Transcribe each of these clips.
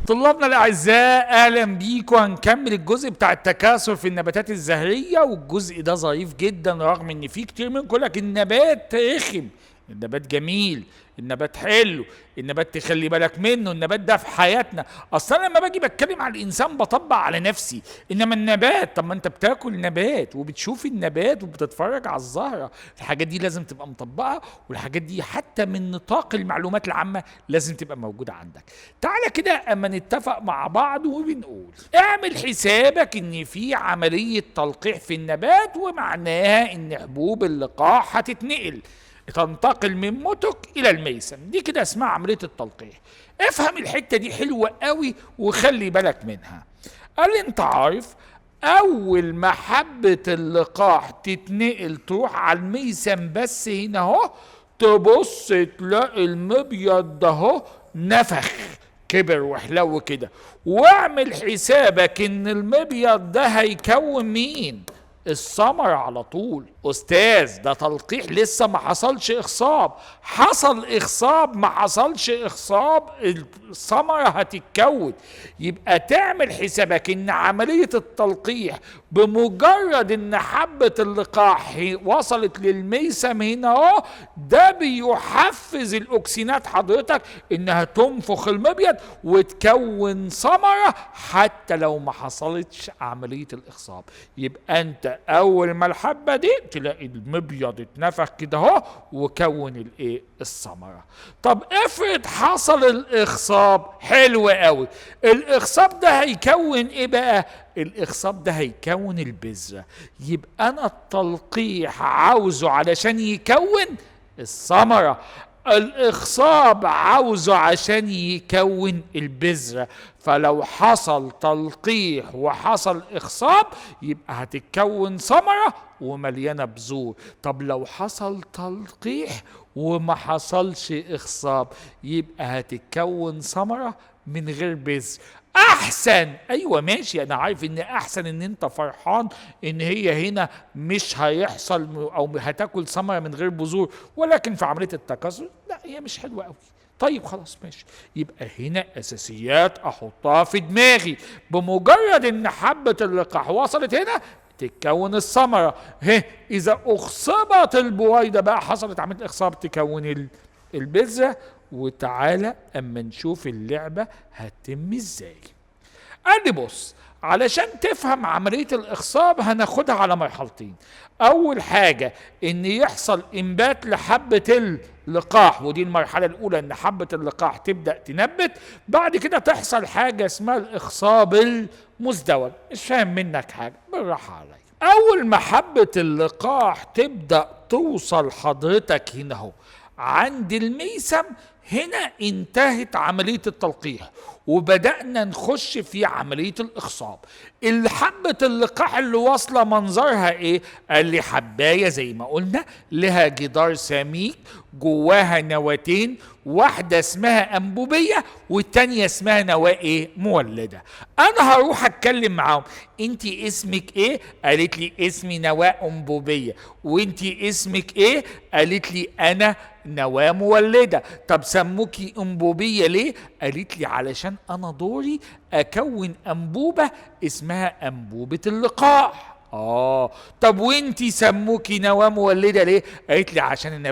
طلابنا الاعزاء، اهلا بيكم. هنكمل الجزء بتاع التكاثر في النباتات الزهريه، والجزء ده ظريف جدا رغم ان فيه كتير منكم يقول لك النبات رخم، النبات جميل، النبات حلو، النبات تخلي بالك منه، النبات ده في حياتنا. اصلا لما باجي بتكلم على الانسان بطبق على نفسي، انما النبات طب ما انت بتاكل نبات وبتشوف النبات وبتتفرج على الزهرة، الحاجات دي لازم تبقى مطبقه، والحاجات دي حتى من نطاق المعلومات العامة لازم تبقى موجودة عندك. تعالى كده اما نتفق مع بعض وبنقول اعمل حسابك ان في عملية تلقيح في النبات، ومعناها ان حبوب اللقاح هتتنقل، تنتقل من متك الى الميسم، دي كده اسمها عملية التلقيح. افهم الحتة دي حلوة قوي وخلي بالك منها. قال لي انت عارف اول ما حبه اللقاح تتنقل تروح على الميسم بس هنا اهو، تبص تلاقي المبيض ده اهو نفخ كبر وحلو كده، واعمل حسابك ان المبيض ده هيكون مين؟ الثمرة على طول. أستاذ ده تلقيح لسه ما حصلش إخصاب، حصل إخصاب ما حصلش إخصاب الثمرة هتتكون. يبقى تعمل حسابك إن عملية التلقيح بمجرد إن حبة اللقاح وصلت للميسم هنا أهو، ده بيحفز الأكسينات حضرتك إنها تنفخ المبيض وتكون ثمرة حتى لو ما حصلتش عملية الإخصاب. يبقى أنت أول ما الحبة دي تلاقي المبيض اتنفخ كده اهو وكون الايه؟ الثمرة. طب افرض حصل الاخصاب، حلو قوي، الاخصاب ده هيكون ايه بقى؟ الاخصاب ده هيكون البذرة. يبقى انا التلقيح عاوزه علشان يكون الثمرة، الاخصاب عاوزه عشان يكون البذرة. فلو حصل تلقيح وحصل اخصاب يبقى هتتكون ثمره ومليانة بذور. طب لو حصل تلقيح وما حصلش اخصاب يبقى هتتكون ثمره من غير بذر. احسن، ايوه ماشي، انا عارف ان احسن ان انت فرحان ان هي هنا مش هيحصل او هتاكل ثمره من غير بذور، ولكن في عملية التكاثر لا هي مش حلوة قوي. طيب خلاص ماشي، يبقى هنا اساسيات احطها في دماغي. بمجرد ان حبه اللقاح وصلت هنا تتكون الثمرة، اذا اخصبت البويضة بقى حصلت عملية اخصاب تكون البذرة. وتعالى اما نشوف اللعبة هتتم ازاي. قال لي بص، علشان تفهم عملية الاخصاب هناخدها على مرحلتين. اول حاجة ان يحصل انبات لحبه اللقاح، ودي المرحلة الاولى ان حبه اللقاح تبدا تنبت. بعد كده تحصل حاجة اسمها الاخصاب المزدوج. مش فاهم منك حاجة، بالراحة عليا. اول ما حبه اللقاح تبدا توصل حضرتك هنا اهو عند الميسم، هنا انتهت عملية التلقيح وبدأنا نخش في عملية الإخصاب. الحبة اللقاح اللي واصلة منظرها إيه؟ قال لي حباية زي ما قلنا لها جدار سميك جواها نواتين، واحدة اسمها أنبوبية والتانية اسمها نواة إيه؟ مولدة. أنا هروح أتكلم معاهم، أنت اسمك إيه؟ قالت لي اسمي نواة أنبوبية. وأنت اسمك إيه؟ قالت لي أنا نواة مولدة. طب سموكي أنبوبية ليه؟ قالت لي علشان أنا دوري أكون أنبوبة اسمها أنبوبة اللقاح. طب وانتي سموكي نواة مولدة ليه؟ قالت لي عشان أنا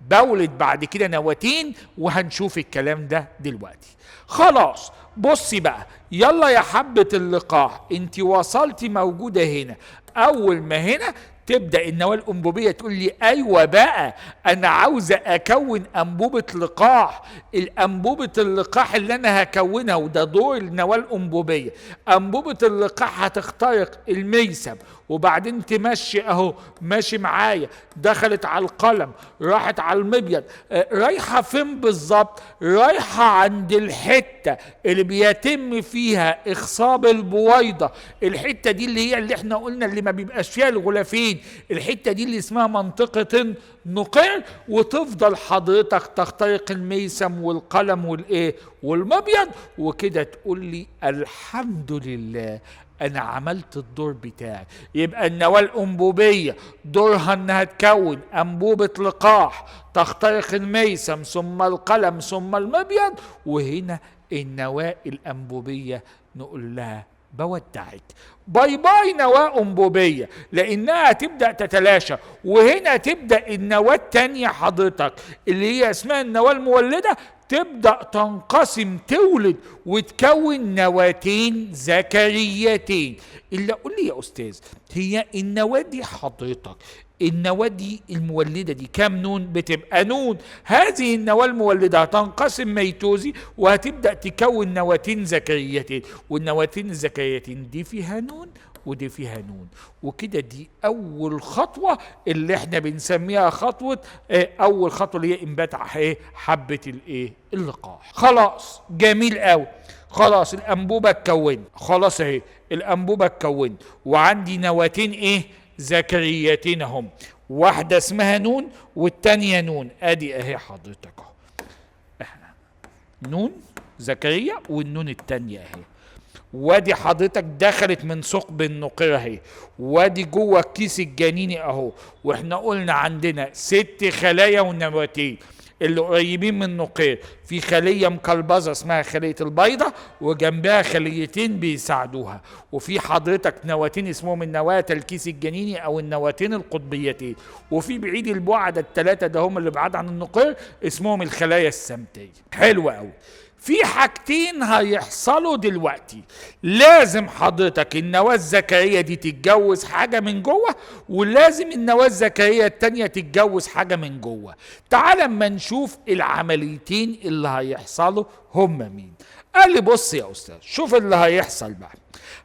بولد بعد كده نواتين، وهنشوف الكلام ده دلوقتي. خلاص بصي بقى، يلا يا حبة اللقاح انتي وصلتي موجودة هنا. أول ما هنا تبدأ النواة الأنبوبية تقول لي أيوة بقى أنا عاوزة أكون أنبوبة لقاح. الأنبوبة اللقاح اللي أنا هكونها، وده دور النواة الأنبوبية، أنبوبة اللقاح هتخترق الميسم وبعدين تمشي أهو ماشي معايا، دخلت على القلم، راحت على المبيض، رايحة فين بالظبط؟ رايحة عند الحتة اللي بيتم فيها إخصاب البويضة، الحتة دي اللي هي اللي احنا قلنا اللي ما بيبقاش فيها الغلافين، الحتة دي اللي اسمها منطقة النقير، وتفضل حضرتك تخترق الميسم والقلم والايه والمبيض، وكده تقول لي الحمد لله انا عملت الدور بتاعي. يبقى النواة الانبوبيه دورها انها تكون انبوبة لقاح تخترق الميسم ثم القلم ثم المبيض، وهنا النواة الانبوبيه نقول لها بودعك، bye bye نواة أنبوبية، لأنها تبدأ تتلاشى. وهنا تبدأ النواة التانية حضرتك اللي هي اسمها النواة المولدة تبدأ تنقسم تولد وتكون نواتين ذكريتين. اللي أقول لي يا أستاذ، هي النواة دي حضرتك، النواة دي المولدة دي كام نون؟ بتبقى نون. هذه النواة المولدة هتنقسم ميتوزي وهتبدأ تكون نواتين ذكريتين، والنواتين الذكريتين دي فيها نون ودي فيها نون. وكده دي أول خطوة اللي احنا بنسميها خطوة أول خطوة اللي هي إنبات حبة الإيه؟ اللقاح. خلاص جميل قوي، خلاص الأنبوبة اتكونت، خلاص اهي الأنبوبة اتكونت، وعندي نواتين إيه؟ ذكريتين اهم، واحدة اسمها نون والتانية نون. ادي اهي حضرتك اهو، نون ذكرية والنون التانية اهي، وادي حضرتك دخلت من ثقب النقرة اهي، وادي جوه الكيس الجنيني اهو. واحنا قلنا عندنا 6 خلايا ونواتين اللي قريبين من النقير، في خلية مقلبظة اسمها خلية البيضة وجنبها خليتين بيساعدوها، وفي حضرتك نواتين اسمهم النواة الكيس الجنيني او النواتين القطبيتين، وفي بعيد البعد الثلاثة ده هم اللي بعاد عن النقير اسمهم الخلايا السمتية. حلو قوي. في حاجتين هيحصلوا دلوقتي، لازم حضرتك النواة الذكرية دي تتجوز حاجة من جوه، ولازم النواة الذكرية التانية تتجوز حاجة من جوه. تعال اما نشوف العمليتين اللي هيحصلوا هم مين. قال لي بص يا أستاذ، شوف اللي هيحصل بقى.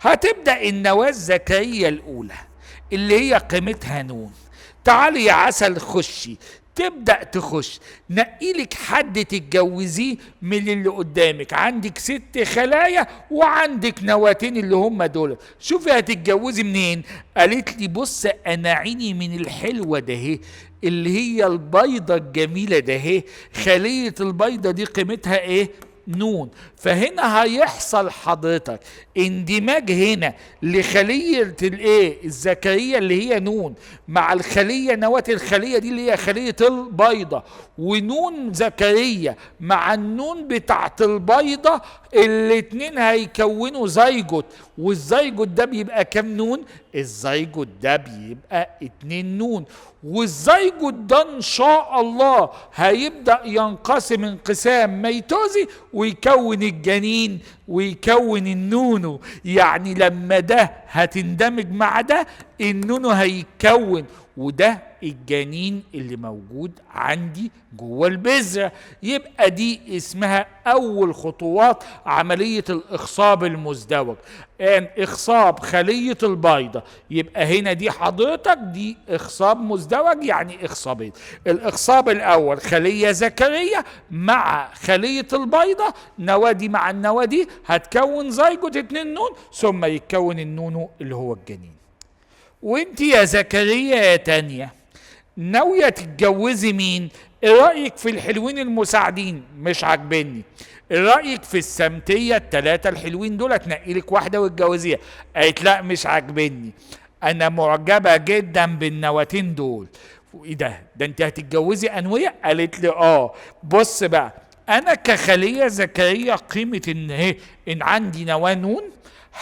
هتبدأ النواة الذكرية الأولى اللي هي قيمتها نون، تعالي يا عسل خشي، تبدأ تخش، نقيلك حد تتجوزيه من اللي قدامك، عندك 6 خلايا وعندك نواتين اللي هم دول، شوفي هتتجوزي منين. قالت لي بص انا عيني من الحلوة ده اهي، اللي هي البيضة الجميلة ده اهي، خلية البيضة دي قيمتها ايه؟ نون. فهنا هيحصل حضرتك اندماج هنا لخلية الايه؟ الذكرية اللي هي نون مع الخلية نواة الخلية دي اللي هي خلية البيضة، ونون ذكرية مع النون بتاعت البيضة، الاتنين هيكونوا زيجوت، والزيجوت ده بيبقى كام نون؟ الزيجوت ده بيبقى 2 نون، والزيجوت ده ان شاء الله هيبدأ ينقسم انقسام ميتوزي ويكون الجنين ويكون النونو. يعني لما ده هتندمج مع ده النونو هيتكون، وده الجنين اللي موجود عندي جوه البذرة. يبقى دي اسمها أول خطوات عملية الإخصاب المزدوج، يعني إخصاب خلية البيضة. يبقى هنا دي حضرتك دي إخصاب مزدوج، يعني إخصابين. الإخصاب الأول خلية ذكرية مع خلية البيضة، نواة دي مع النواة دي هتكون زيجوت 2 نون، ثم يتكون النونو اللي هو الجنين. وانت يا زكريا يا تانية ناوية تتجوزي مين؟ ايه رأيك في الحلوين المساعدين؟ مش عاجبني. ايه رأيك في السمتية التلاتة الحلوين دول؟ تنقي لك واحدة وتجوزيها. قالت لا مش عاجبني، انا معجبة جدا بالنواتين دول. ايه ده؟ ده انت هتتجوزي انوية؟ قالت لي اه. بص بقى، انا كخلية ذكرية قيمة ان ايه؟ ان عندي نواة نون،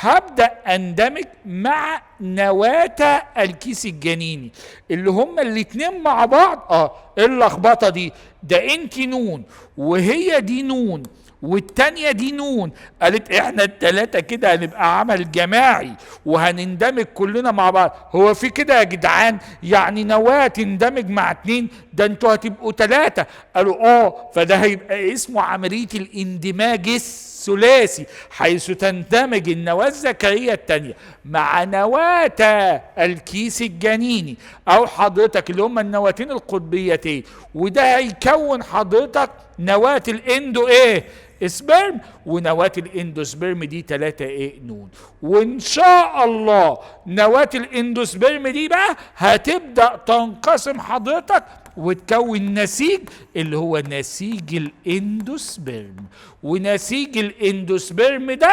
هبدأ اندمج مع نواة الكيس الجنيني اللي هما الاتنين مع بعض. ايه اللخبطة دي؟ ده انت نون وهي دي نون والتانية دي نون. قالت احنا التلاتة كده هنبقى عمل جماعي وهنندمج كلنا مع بعض. هو في كده يا جدعان؟ يعني نواة تندمج مع 2، ده انتوا هتبقوا 3. قالوا اه. فده هيبقى اسمه عملية الاندماج الثلاثي، حيث تندمج النواة الذكرية التانية مع نواة الكيس الجنيني او حضرتك اللي هما النواتين القطبيتين، وده هيكون حضرتك نواة ال endo ايه؟ sperm، ونواة ال endosperm دي 3 ايه؟ نون. وان شاء الله نواة ال endosperm دي بقى هتبدأ تنقسم حضرتك وتكون نسيج اللي هو نسيج ال endosperm، ونسيج ال endosperm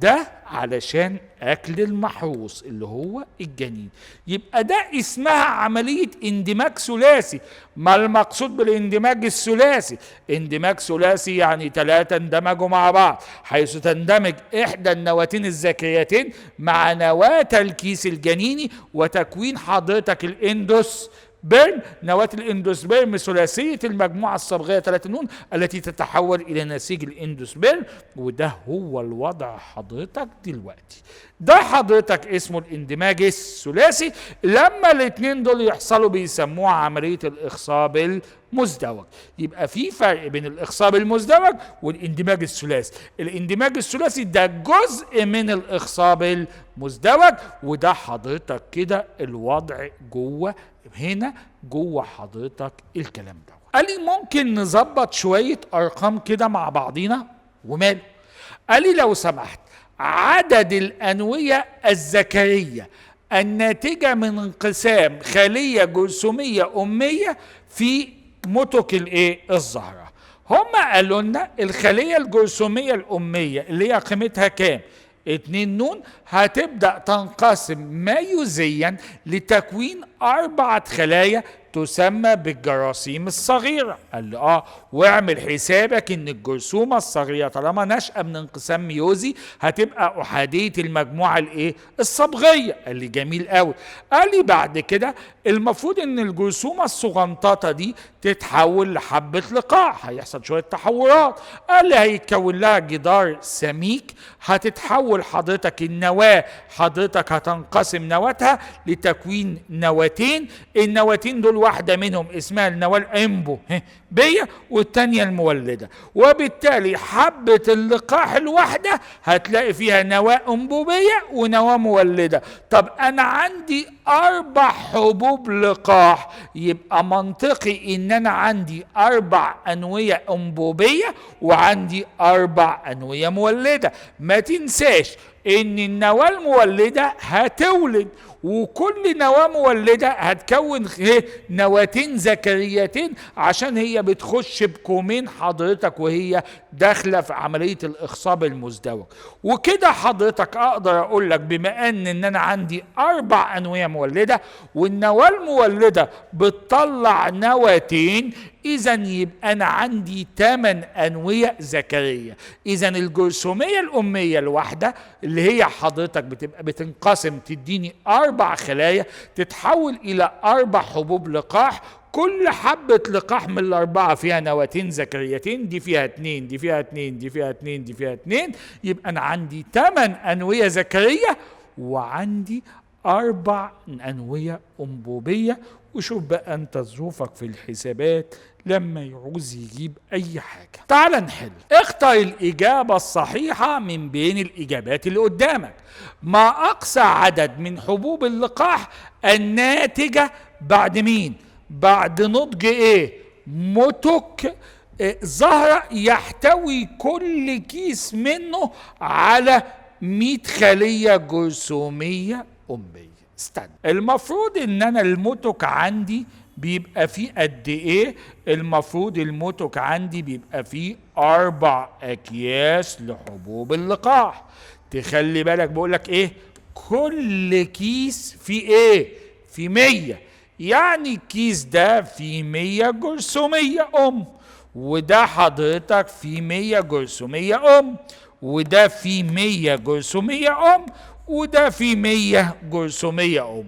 ده علشان اكل المحروس اللي هو الجنين. يبقى ده اسمها عملية اندماج ثلاثي. ما المقصود بالاندماج الثلاثي؟ اندماج ثلاثي يعني 3 اندمجوا مع بعض، حيث تندمج احدى النواتين الذكريتين مع نواة الكيس الجنيني وتكوين حضرتك ال endosperm. نواة ال endosperm ثلاثية المجموعة الصبغية 3 نون التي تتحول إلى نسيج ال endosperm. وده هو الوضع حضرتك دلوقتي. ده حضرتك اسمه الاندماج الثلاثي. لما الاثنين دول يحصلوا بيسموها عملية الإخصاب المزدوج. يبقى في فرق بين الإخصاب المزدوج والاندماج الثلاثي. الاندماج الثلاثي ده جزء من الإخصاب المزدوج، وده حضرتك كده الوضع جوه هنا جوه حضرتك الكلام ده. قال لي ممكن نظبط شوية أرقام كده مع بعضينا وماله. قال لي لو سمحت عدد الأنوية الذكرية الناتجة من انقسام خلية جرثومية أمية في متك الايه الزهرة. هم قالوا لنا الخلية الجرثومية الأمية اللي هي قيمتها كام؟ 2 نون، هتبدأ تنقسم ميوزيا لتكوين 4 خلايا تسمى بالجراثيم الصغيرة. قال لي واعمل حسابك ان الجرثومة الصغيرة طالما نشأة من انقسام ميوزي هتبقى أحادية المجموعة الايه الصبغية. قال لي جميل قوي. قال لي بعد كده المفروض ان الجرثومة الصغنططة دي تتحول لحبة لقاح، هيحصل شوية تحورات. قال لي هيتكون لها جدار سميك، هتتحول حضرتك النواة، حضرتك هتنقسم نواتها لتكوين نواتين، النواتين دول واحدة منهم اسمها النواة الأنبوبية والتانية المولدة، وبالتالي حبة اللقاح الواحدة هتلاقي فيها نواة أنبوبية ونواة مولدة. طب أنا عندي 4 حبوب لقاح، يبقى منطقي إن أنا عندي 4 أنوية أنبوبية وعندي 4 أنوية مولدة. ما تنساش إن النواة المولدة هتولد، وكل نواة مولدة هتكون نواتين ذكريتين عشان هي بتخش بكومين حضرتك وهي داخلة في عملية الإخصاب المزدوج. وكده حضرتك أقدر أقول لك بما أن أنا عندي 4 أنوية مولدة والنواة المولدة بتطلع نواتين، إذا يبقى أنا عندي 8 أنوية ذكرية. إذا الجرثومية الأمية الواحدة اللي هي حضرتك بتبقى بتنقسم تديني 4 خلايا تتحول إلى 4 حبوب لقاح، كل حبة لقاح من ال4 فيها نواتين ذكريتين، دي فيها 2، دي فيها 2، دي فيها 2، دي فيها 2، يبقى أنا عندي 8 أنوية ذكرية وعندي 4 أنوية أنبوبية. وشوف بقى أنت ظروفك في الحسابات لما يعوز يجيب أي حاجة. تعال نحل. اختر الإجابة الصحيحة من بين الإجابات اللي قدامك. ما أقصى عدد من حبوب اللقاح الناتجة بعد مين؟ بعد نضج إيه؟ متك زهرة يحتوي كل كيس منه على 100 خلية جرثومية أمية. استنى، المفروض ان انا المتك عندي بيبقى فيه قد ايه؟ المفروض المتك عندي بيبقى فيه 4 اكياس لحبوب اللقاح. تخلي بالك بقولك ايه؟ كل كيس فيه ايه؟ فيه 100، يعني الكيس ده فيه 100 جرثومية ام، وده حضرتك فيه 100 جرثومية ام، وده فيه 100 جرثومية ام، وده فيه 100 جرثومية ام.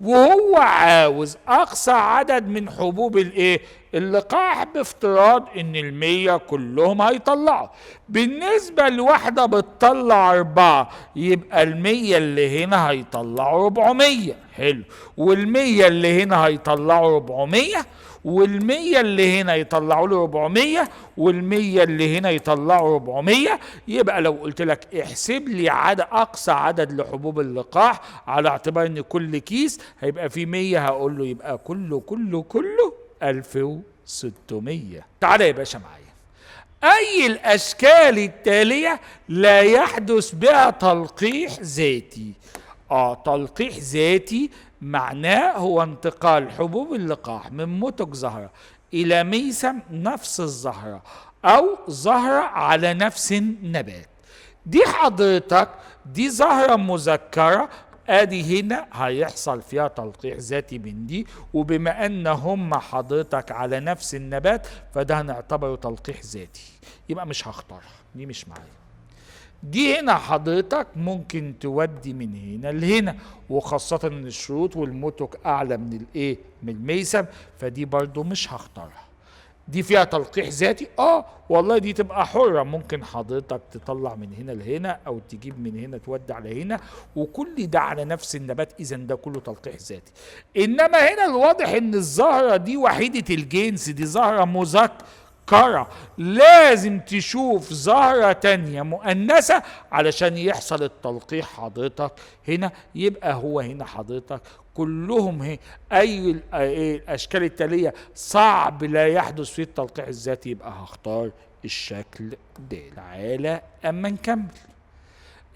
وهو عاوز اقصى عدد من حبوب الايه؟ اللقاح، بافتراض ان ال100 كلهم هيطلعوا. بالنسبة لواحدة بتطلع 4، يبقى ال100 اللي هنا هيطلعوا 400، حلو، وال100 اللي هنا هيطلعوا 400، وال100 اللي هنا يطلعوا له 400، وال100 اللي هنا يطلعوا 400. يبقى لو قلت لك احسب لي عدد اقصى عدد لحبوب اللقاح على اعتبار ان كل كيس هيبقى فيه 100، هقول له يبقى كله كله كله 1600. تعالى يا باشا معايا. اي الاشكال التالية لا يحدث بها تلقيح ذاتي؟ تلقيح ذاتي معناه هو انتقال حبوب اللقاح من متك زهرة إلى ميسم نفس الزهرة أو زهرة على نفس النبات. دي حضرتك دي زهرة مذكرة، ادي هنا هيحصل فيها تلقيح ذاتي من دي، وبما ان هم حضرتك على نفس النبات فده هنعتبره تلقيح ذاتي، يبقى مش هختارها، دي مش معايا. دي هنا حضرتك ممكن تودي من هنا لهنا، وخاصة ان الشروط والموتوك اعلى من الايه؟ من الميسم، فدي برضو مش هختارها. دي فيها تلقيح ذاتي، والله دي تبقى حرة، ممكن حضرتك تطلع من هنا لهنا او تجيب من هنا تودي على هنا، وكل ده على نفس النبات، اذا ده كله تلقيح ذاتي. انما هنا الواضح ان الزهرة دي وحيدة الجنس، دي زهرة مذكرة، لازم تشوف زهرة تانية مؤنثة علشان يحصل التلقيح حضرتك هنا. يبقى هو هنا حضرتك كلهم هي اي الاشكال التالية صعب لا يحدث فيه التلقيح الذاتي، يبقى هختار الشكل د. تعالى اما نكمل.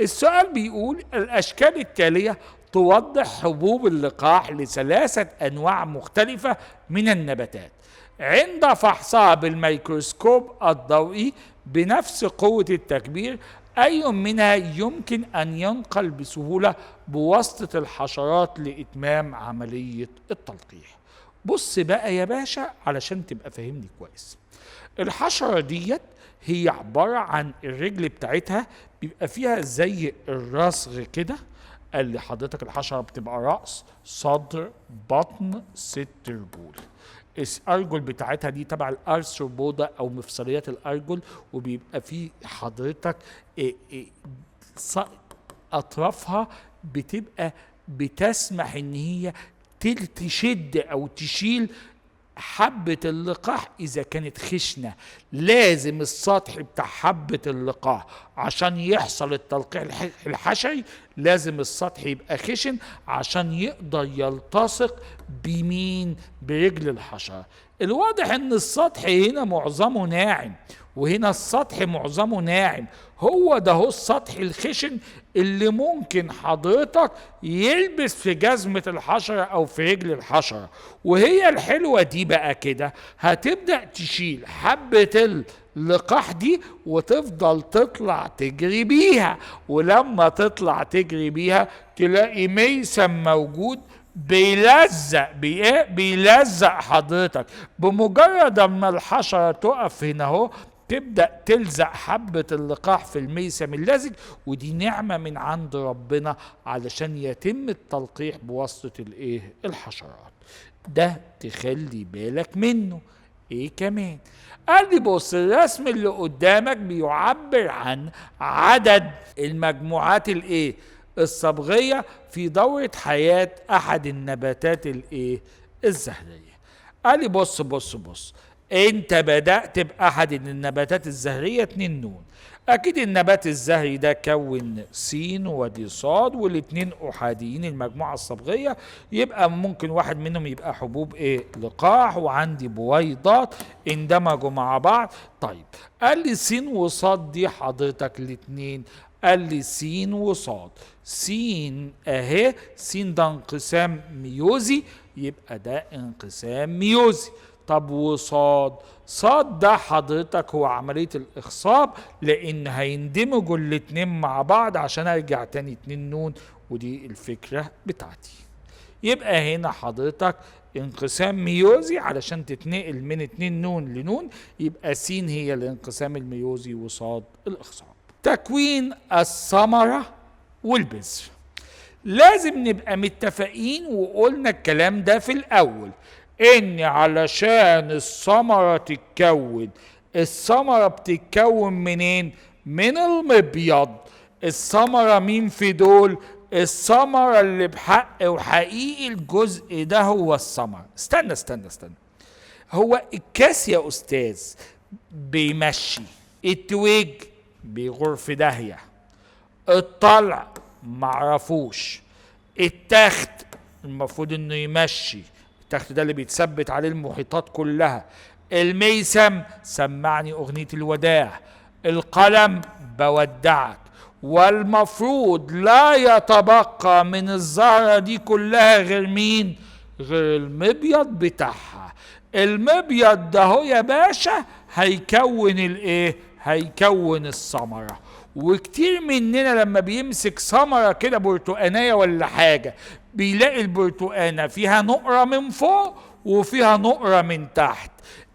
السؤال بيقول الاشكال التالية توضح حبوب اللقاح لثلاثة انواع مختلفة من النباتات عند فحصها بالميكروسكوب الضوئي بنفس قوة التكبير، أي منها يمكن أن ينقل بسهولة بواسطة الحشرات لإتمام عملية التلقيح؟ بص بقى يا باشا علشان تبقى فاهمني كويس. الحشرة ديت هي عبارة عن الرجل بتاعتها بيبقى فيها زي الرسغ كده، قال لي حضرتك الحشرة بتبقى رأس، صدر، بطن، 6 رجول. الارجل بتاعتها دي تبع ال Arthropoda او مفصليات الارجل، وبيبقى فيه حضرتك اطرافها بتبقى بتسمح ان هي تشد او تشيل حبة اللقاح إذا كانت خشنة. لازم السطح بتاع حبة اللقاح عشان يحصل التلقيح الحشري لازم السطح يبقى خشن عشان يقدر يلتصق بمين؟ برجل الحشرة. الواضح إن السطح هنا معظمه ناعم، وهنا السطح معظمه ناعم، هو ده هو السطح الخشن اللي ممكن حضرتك يلبس في جزمة الحشرة أو في رجل الحشرة. وهي الحلوة دي بقى كده هتبدأ تشيل حبة اللقاح دي وتفضل تطلع تجري بيها، ولما تطلع تجري بيها تلاقي ميسم موجود بيلزق بيلزق حضرتك. بمجرد ما الحشرة تقف هنا اهو تبدأ تلزق حبة اللقاح في الميسم اللزج، ودي نعمة من عند ربنا علشان يتم التلقيح بواسطة الايه؟ الحشرات. ده تخلي بالك منه. ايه كمان؟ قال لي بص الرسم اللي قدامك بيعبر عن عدد المجموعات الايه؟ الصبغية في دورة حياة احد النباتات الايه؟ الزهرية. قال لي بص بص بص، انت بدأت بأحد النباتات الزهرية 2 نون، اكيد النبات الزهري ده كون س ودي صاد والاتنين احاديين المجموعة الصبغية، يبقى ممكن واحد منهم يبقى حبوب ايه؟ لقاح، وعندي بويضات اندمجوا مع بعض. طيب قال لي س وصاد دي حضرتك الاتنين، قال لي س وصاد، س اهي، س ده انقسام ميوزي، يبقى ده انقسام ميوزي. طب وصاد، صاد ده حضرتك هو عملية الإخصاب، لأن هيندمجوا الاتنين مع بعض عشان أرجع تاني 2 نون، ودي الفكرة بتاعتي. يبقى هنا حضرتك انقسام ميوزي علشان تتنقل من 2 نون لنون، يبقى س هي الانقسام الميوزي وصاد الإخصاب. تكوين الثمرة والبذر لازم نبقى متفقين، وقلنا الكلام ده في الأول، إن علشان الثمرة تتكون، الثمرة بتتكون منين؟ من المبيض. الثمرة مين في دول؟ الثمرة اللي بحق وحقيقي الجزء ده هو الثمرة. استنى استنى استنى، هو الكاس يا أستاذ بيمشي، التويج بيغور في داهية، الطلع معرفوش، التخت المفروض انه يمشي، التخت ده اللي بيتثبت عليه المحيطات كلها، الميسم سمعني اغنية الوداع، القلم بودعك، والمفروض لا يتبقى من الزهرة دي كلها غير مين؟ غير المبيض بتاعها. المبيض ده هو يا باشا هيكون الايه؟ هيكون الثمرة. وكتير مننا لما بيمسك ثمرة كده برتقانية ولا حاجة بيلاقي البرتقانة فيها نقرة من فوق وفيها نقرة من تحت.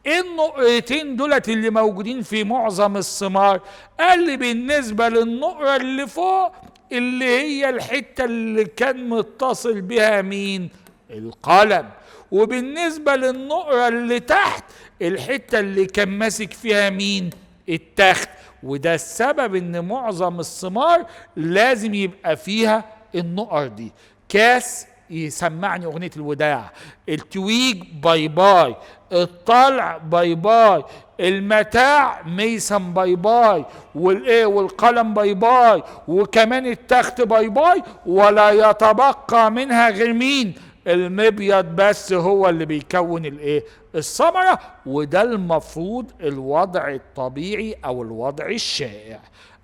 ايه النقرتين دولت اللي موجودين في معظم الثمار؟ قال لي بالنسبة للنقرة اللي فوق اللي هي الحتة اللي كان متصل بها مين؟ القلم. وبالنسبة للنقرة اللي تحت الحتة اللي كان ماسك فيها مين؟ التخت. وده السبب ان معظم الثمار لازم يبقى فيها النقر دي. كاس يسمعني اغنية الوداع، التويج bye bye، الطلع bye bye، المتاع ميسم bye bye، والايه والقلم bye bye، وكمان التخت bye bye، ولا يتبقى منها غير مين؟ المبيض بس هو اللي بيكون الايه؟ الثمرة. وده المفروض الوضع الطبيعي او الوضع الشائع.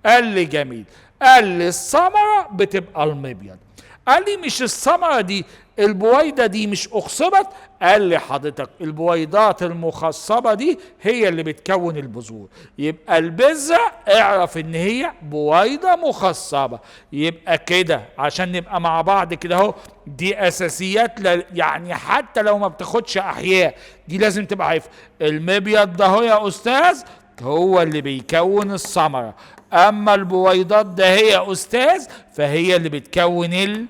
قال لي جميل، قال لي الثمرة بتبقى المبيض. قال لي مش الثمرة دي البويضة دي مش اخصبت؟ قال لي حضرتك البويضات المخصبه دي هي اللي بتكون البذور. يبقى البذرة اعرف ان هي بويضة مخصبه. يبقى كده عشان نبقى مع بعض كده اهو، دي اساسيات يعني حتى لو ما بتاخدش احياء دي لازم تبقى عارف. المبيض ده هو يا استاذ هو اللي بيكون الثمرة، اما البويضات ده هي يا استاذ فهي اللي بتكون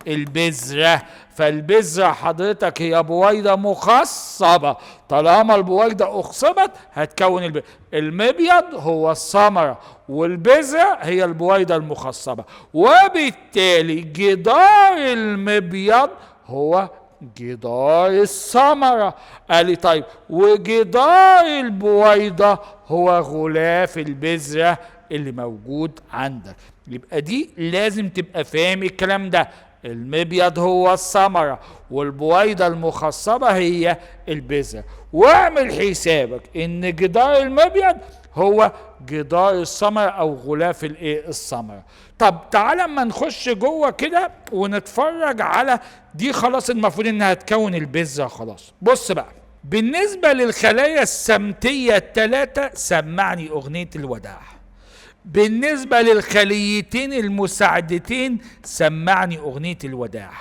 البذرة. فالبذرة حضرتك هي بويضة مخصبة، طالما البويضة أخصبت هتكون المبيض هو الثمرة والبذرة هي البويضة المخصبة، وبالتالي جدار المبيض هو جدار الثمرة. قال لي طيب وجدار البويضة هو غلاف البذرة اللي موجود عندك. يبقى دي لازم تبقى فاهم الكلام ده. المبيض هو الثمرة والبويضة المخصبة هي البذرة، واعمل حسابك ان جدار المبيض هو جدار الثمرة او غلاف الايه الثمرة. طب تعالى اما نخش جوه كده ونتفرج على دي. خلاص المفروض انها تكون البذرة خلاص. بص بقى بالنسبة للخلايا السمتية الثلاثة سمعني اغنية الوداع. بالنسبة للخليتين المساعدتين سمعني أغنية الوداع.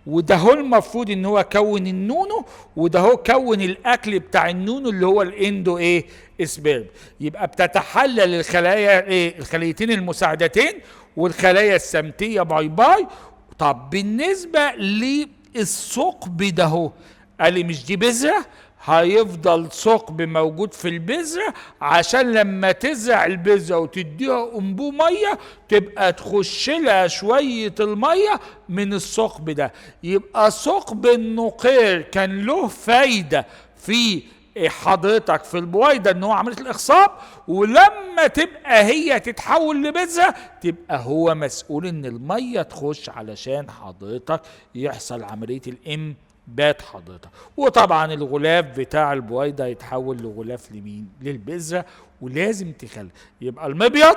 وده هو المفروض ان هو كون النونو، وده هو كون الاكل بتاع النونو اللي هو ال endo ايه sperm. يبقى بتتحلل الخلايا ايه الخليتين المساعدتين والخلايا السمتية bye bye. طب بالنسبة للثقب ده هو قال لي مش دي بذرة؟ هيفضل ثقب موجود في البذرة عشان لما تزرع البذرة وتديها انبوب مية تبقى تخش لها شوية المية من الثقب ده. يبقى ثقب النقير كان له فايدة في حضرتك في البويضة ان هو عملية الاخصاب، ولما تبقى هي تتحول لبذرة تبقى هو مسؤول ان المية تخش علشان حضرتك يحصل عملية الام بات حضرتك. وطبعا الغلاف بتاع البويضة يتحول لغلاف لمين؟ للبذرة. ولازم تخلي يبقى المبيض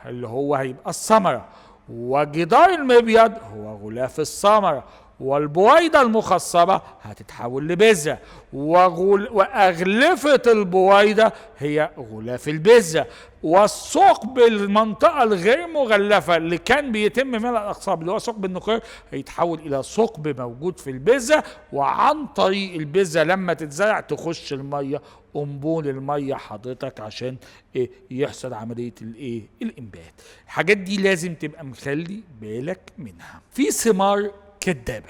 اللي هو هيبقى الثمرة، وجدار المبيض هو غلاف الثمرة، والبويضة المخصبة هتتحول لبذرة، وأغلفة البويضة هي غلاف البذرة، والثقب المنطقة الغير مغلفة اللي كان بيتم منها الأقصاب اللي هو ثقب النقير هيتحول إلى ثقب موجود في البذرة، وعن طريق البذرة لما تتزرع تخش المية أنبول المية حضرتك عشان إيه يحصل عملية الإيه الإنبات. الحاجات دي لازم تبقى مخلي بالك منها. في ثمار كدابة،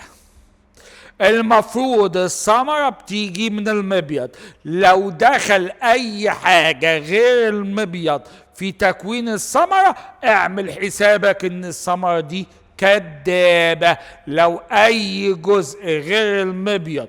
المفروض الثمرة بتيجي من المبيض، لو دخل أي حاجة غير المبيض في تكوين الثمرة اعمل حسابك إن الثمرة دي كدابة. لو أي جزء غير المبيض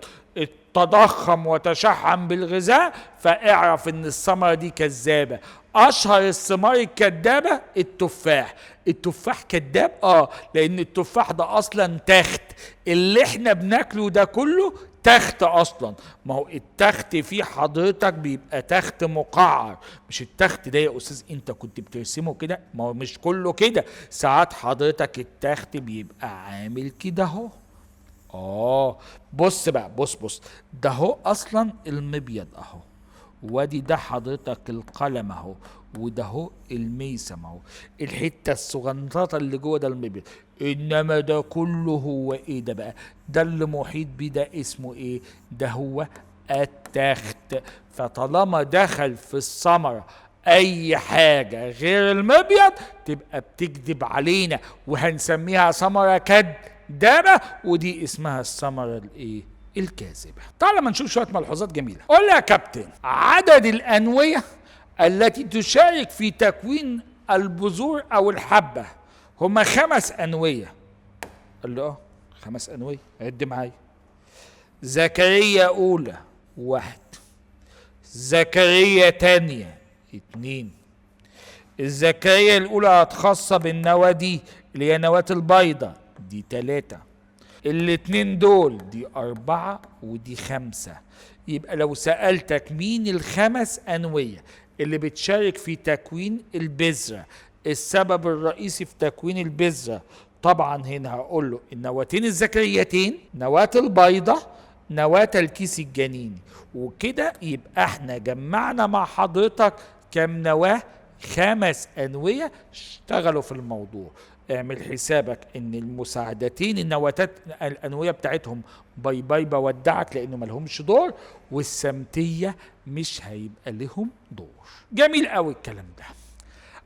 تضخم وتشحم بالغذاء فاعرف إن الثمرة دي كذابة. أشهر الثمار الكذابة التفاح. التفاح كذاب؟ لأن التفاح ده أصلا تخت، اللي احنا بناكله ده كله تخت أصلا. ما هو التخت فيه حضرتك بيبقى تخت مقعر، مش التخت ده يا أستاذ أنت كنت بترسمه كده، ما هو مش كله كده، ساعات حضرتك التخت بيبقى عامل كده أهو. بص بقى، بص ده هو أصلا المبيض أهو، وادي ده حضرتك القلم اهو، وده هو الميسم اهو، الحتة الصغنطاطه اللي جوه ده المبيض. انما ده كله هو ايه ده بقى؟ ده اللي محيط بيه ده اسمه ايه؟ ده هو التخت. فطالما دخل في الثمرة اي حاجة غير المبيض تبقى بتكذب علينا، وهنسميها ثمره كدابه، ودي اسمها الثمرة الايه؟ الكاذبة. تعالى ما نشوف شوية ملحوظات جميلة. قول لي يا كابتن، عدد الانويه التي تشارك في تكوين البذور او الحبة هما 5 انوية. قال له 5 انوية، عد معايا. زكريا اولى 1، زكريا تانية 2. الزكريا الاولى هتخص بالنواه دي اللي هي نواه البيضة، دي 3. الاتنين دول دي 4 ودي 5. يبقى لو سألتك مين ال5 أنوية اللي بتشارك في تكوين البذرة، السبب الرئيسي في تكوين البذرة، طبعا هنا هقول له النواتين الذكريتين، نواة البيضة، نواة الكيس الجنيني. وكده يبقى احنا جمعنا مع حضرتك كم نواة؟ 5 أنوية اشتغلوا في الموضوع. اعمل حسابك ان المساعدتين النواتات الانويه بتاعتهم bye bye بودعك لانه مالهمش دور، والسمتيه مش هيبقى لهم دور. جميل قوي الكلام ده.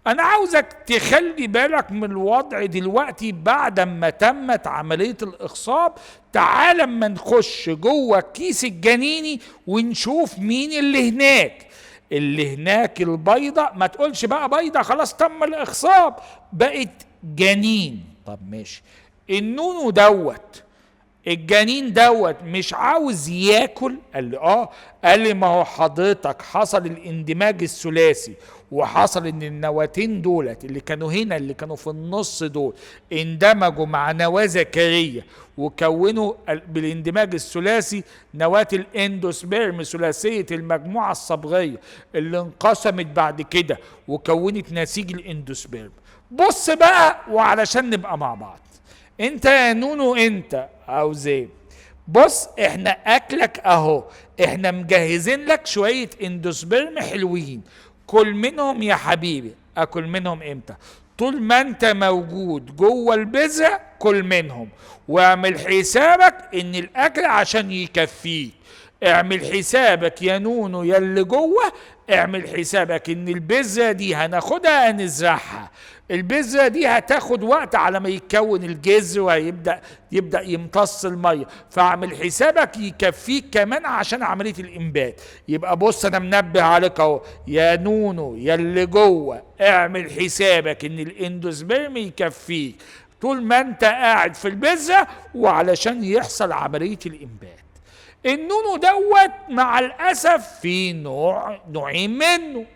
انا عاوزك تخلي بالك من الوضع دلوقتي بعد ما تمت عملية الاخصاب. تعال اما نخش جوه الكيس الجنيني ونشوف مين اللي هناك. اللي هناك البيضة، ما تقولش بقى بيضة خلاص تم الاخصاب بقت جنين. طب ماشي، النونو دوت الجنين دوت مش عاوز ياكل؟ قال لي اه. قال لي ما هو حضرتك حصل الاندماج الثلاثي، وحصل ان النواتين دولت اللي كانوا هنا اللي كانوا في النص دول اندمجوا مع نواه ذكريه وكونوا بالاندماج الثلاثي نواه ال endosperm ثلاثية المجموعة الصبغيه اللي انقسمت بعد كده وكونت نسيج ال endosperm. بص بقى، وعلشان نبقى مع بعض، انت يا نونو انت عاوز ايه؟ بص احنا اكلك اهو، احنا مجهزين لك شوية endosperm حلوين، كل منهم يا حبيبي. اكل منهم امتى؟ طول ما انت موجود جوه البذرة كل منهم، واعمل حسابك ان الاكل عشان يكفيك. اعمل حسابك يا نونو يا اللي جوه، اعمل حسابك ان البذرة دي هناخدها هنزرعها، البذرة دي هتاخد وقت على ما يتكون الجذر وهيبدا يمتص المية، فاعمل حسابك يكفيك كمان عشان عملية الانبات. يبقى بص انا منبه عليك اهو يا نونو يا اللي جوه، اعمل حسابك ان ال endosperm يكفيك طول ما انت قاعد في البذرة وعلشان يحصل عملية الانبات. النونو دوت مع الاسف في نوعين منه.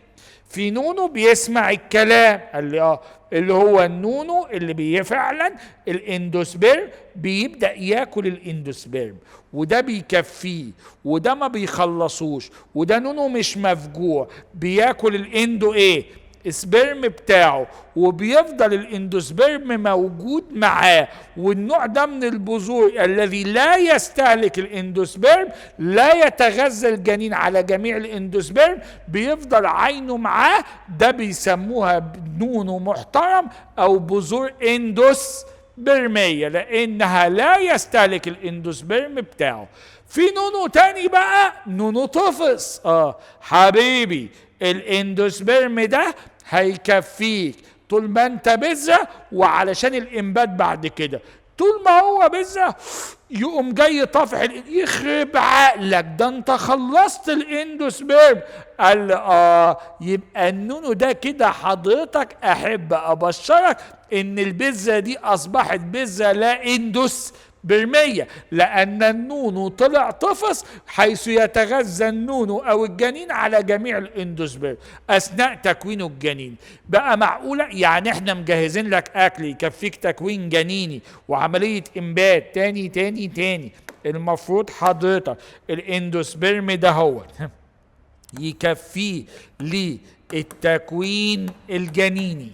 في نونو بيسمع الكلام، قال لي اه، اللي هو النونو اللي فعلا ال endosperm بيبدا ياكل ال endosperm وده بيكفيه وده ما بيخلصوش، وده نونو مش مفجوع بياكل ال endo ايه؟ sperm بتاعه، وبيفضل ال endosperm موجود معاه. والنوع ده من البذور الذي لا يستهلك ال endosperm، لا يتغذى الجنين على جميع ال endosperm، بيفضل عينه معاه، ده بيسموها نونو محترم او بذور اندوسبرمية لانها لا يستهلك ال endosperm بتاعه. في نونو تاني بقى، نونو طفس، حبيبي ال endosperm ده هيكفيك طول ما انت بذرة وعلشان الانبات بعد كده. طول ما هو بذرة يقوم جاي طافح يخرب عقلك، ده انت خلصت ال endosperm. قال لي اه، يبقى النونو ده كده حضرتك احب ابشرك ان البذرة دي اصبحت بذرة لا اندوسبرمية، لأن النونو طلع طفس حيث يتغذى النونو أو الجنين على جميع ال endosperm أثناء تكوينه الجنين. بقى معقولة يعني احنا مجهزين لك أكل يكفيك تكوين جنيني وعملية إنبات تاني تاني تاني، المفروض حضرتك ال endosperm ده هو يكفيه للتكوين الجنيني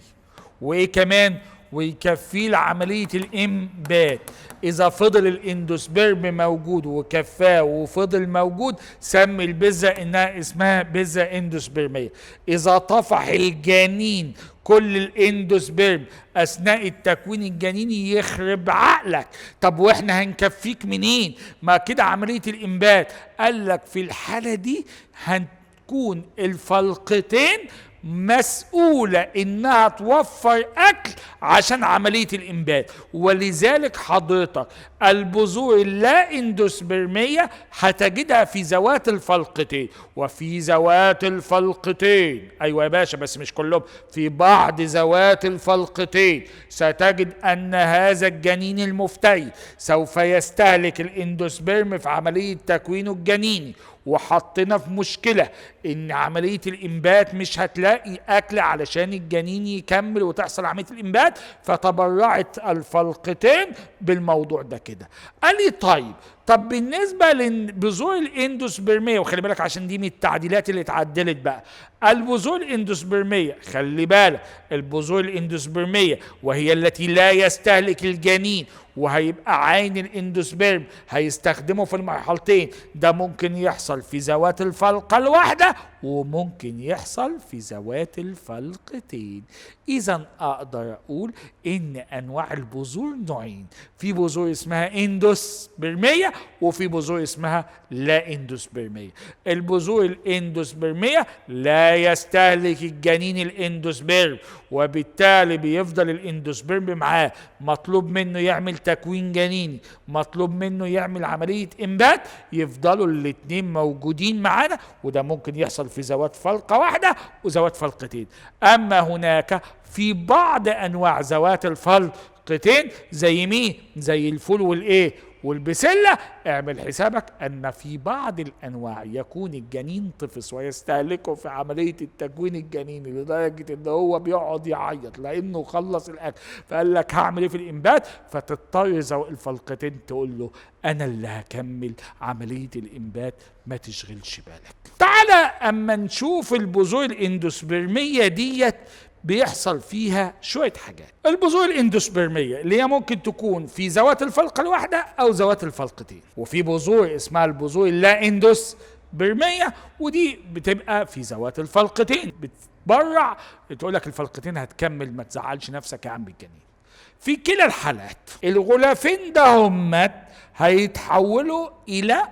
وإيه كمان؟ ويكفيه لعملية الانبات. اذا فضل ال endosperm موجود وكفاه وفضل موجود، سمي البذرة انها اسمها بذرة اندوسبرميه. اذا طفح الجنين كل ال endosperm اثناء التكوين الجنيني يخرب عقلك. طب واحنا هنكفيك منين؟ ما كده عملية الانبات. قال لك في الحالة دي هتكون الفلقتين مسؤولة انها توفر اكل عشان عملية الانبات. ولذلك حضرتك البذور اللا اندوسبرمية هتجدها في ذوات الفلقتين، وفي ذوات الفلقتين، ايوه يا باشا بس مش كلهم، في بعض ذوات الفلقتين ستجد ان هذا الجنين المفتري سوف يستهلك ال endosperm في عملية تكوينه الجنيني، وحطنا في مشكلة ان عملية الانبات مش هتلاقي اكل علشان الجنين يكمل وتحصل عملية الانبات، فتبرعت الفلقتين بالموضوع ده كده. قال لي طيب، طب بالنسبة لبذور الاندوسبرمية، وخلي بالك عشان دي من التعديلات اللي اتعدلت بقى، البذور الاندوسبرمية، خلي بالك البذور الاندوسبرمية وهي التي لا يستهلك الجنين وهيبقى عين ال endosperm هيستخدمه في المرحلتين، ده ممكن يحصل في ذوات الفلقة الواحدة وممكن يحصل في ذوات الفلقتين. إذا أقدر أقول إن أنواع البذور نوعين، في بذور اسمها اندوسبرمية وفي بذور اسمها لا اندوسبرمية. البذور الاندوسبرمية لا يستهلك الجنين ال endosperm، وبالتالي بيفضل ال endosperm معاه، مطلوب منه يعمل تكوين جنيني، مطلوب منه يعمل عملية إنبات، يفضلوا الاتنين موجودين معانا، وده ممكن يحصل في ذوات فلقة واحدة وذوات فلقتين. أما هناك في بعض أنواع ذوات الفلقتين زي مين؟ زي الفول والإيه؟ والبسلة. اعمل حسابك أن في بعض الأنواع يكون الجنين طفس ويستهلكه في عملية التكوين الجنيني لدرجة إن هو بيقعد يعيط لأنه خلص الأكل، فقال لك هعمل إيه في الإنبات؟ فتضطر ذوي الفلقتين تقول له أنا اللي هكمل عملية الإنبات، ما تشغلش بالك. تعالى أما نشوف البذور الاندوسبرمية ديت بيحصل فيها شوية حاجات. البذور الاندوسبرمية اللي هي ممكن تكون في ذوات الفلقة الواحدة أو ذوات الفلقتين، وفي بذور اسمها البذور اللا اندوسبرمية ودي بتبقى في ذوات الفلقتين، بتبرع تقول لك الفلقتين هتكمل ما تزعلش نفسك يا عم الجنين. في كلا الحالات الغلافين ده همت هيتحولوا إلى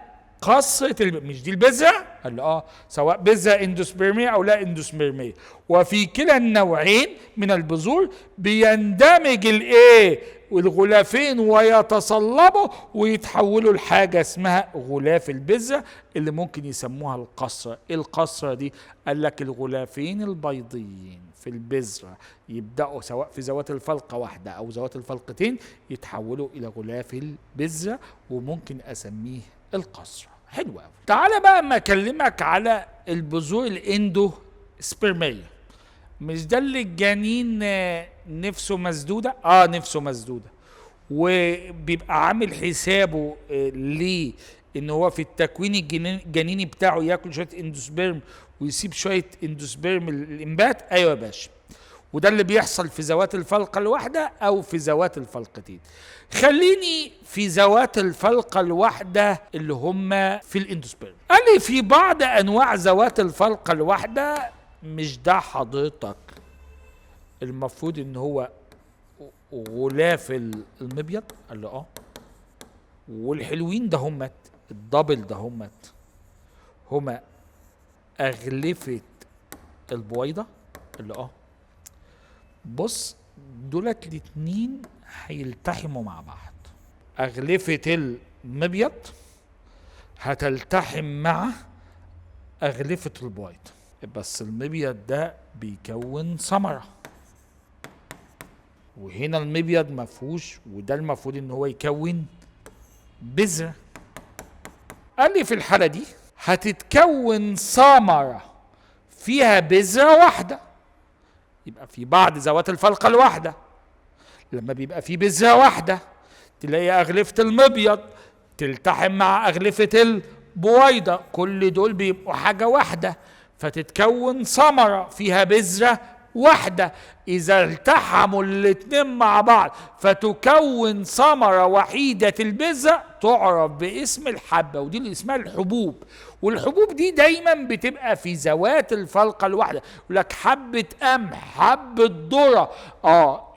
قصة مش دي البذرة؟ قال له سواء بذرة اندوسبرمية أو لا اندوسبرمية. وفي كلا النوعين من البذور بيندمج الايه؟ والغلافين ويتصلبوا ويتحولوا لحاجة اسمها غلاف البذرة اللي ممكن يسموها القصرة. ايه القصرة دي؟ قال لك الغلافين البيضيين في البذرة يبدأوا سواء في ذوات الفلقة واحدة أو ذوات الفلقتين يتحولوا إلى غلاف البذرة، وممكن أسميه القصرة. حلو قوي. تعالى بقى اما اكلمك على البذور الاندوسبرمية. مش ده اللي الجنين نفسه مسدودة؟ نفسه مسدودة، وبيبقى عامل حسابه ليه ان هو في التكوين الجنيني بتاعه ياكل شوية endosperm ويسيب شوية endosperm الانبات. ايوه يا باشا، وده اللي بيحصل في ذوات الفلقة الواحدة أو في ذوات الفلقتين. خليني في ذوات الفلقة الواحدة اللي هم في ال endosperm. قال لي في بعض أنواع ذوات الفلقة الواحدة، مش ده حضرتك المفروض إن هو غلاف المبيض؟ قال له والحلوين ده همت ال double ده همت هما أغلفة البويضة. قال له بص دولت الاتنين هيلتحموا مع بعض. أغلفة المبيض هتلتحم مع أغلفة البويض، بس المبيض ده بيكون ثمرة، وهنا المبيض مفهوش، وده المفروض ان هو يكون بذرة. قال لي في الحالة دي هتتكون ثمرة فيها بذرة واحدة، يبقى في بعض ذوات الفلقة الواحدة لما بيبقى في بذرة واحدة تلاقي أغلفة المبيض تلتحم مع أغلفة البويضة، كل دول بيبقوا حاجة واحدة، فتتكون ثمرة فيها بذرة واحدة. إذا التحموا الاتنين مع بعض فتكون ثمرة وحيدة البذرة تعرف باسم الحبة، ودي اللي اسمها الحبوب. والحبوب دي دايما بتبقى في ذوات الفلقة الواحدة، يقول لك حبة قمح، حبة ذرة.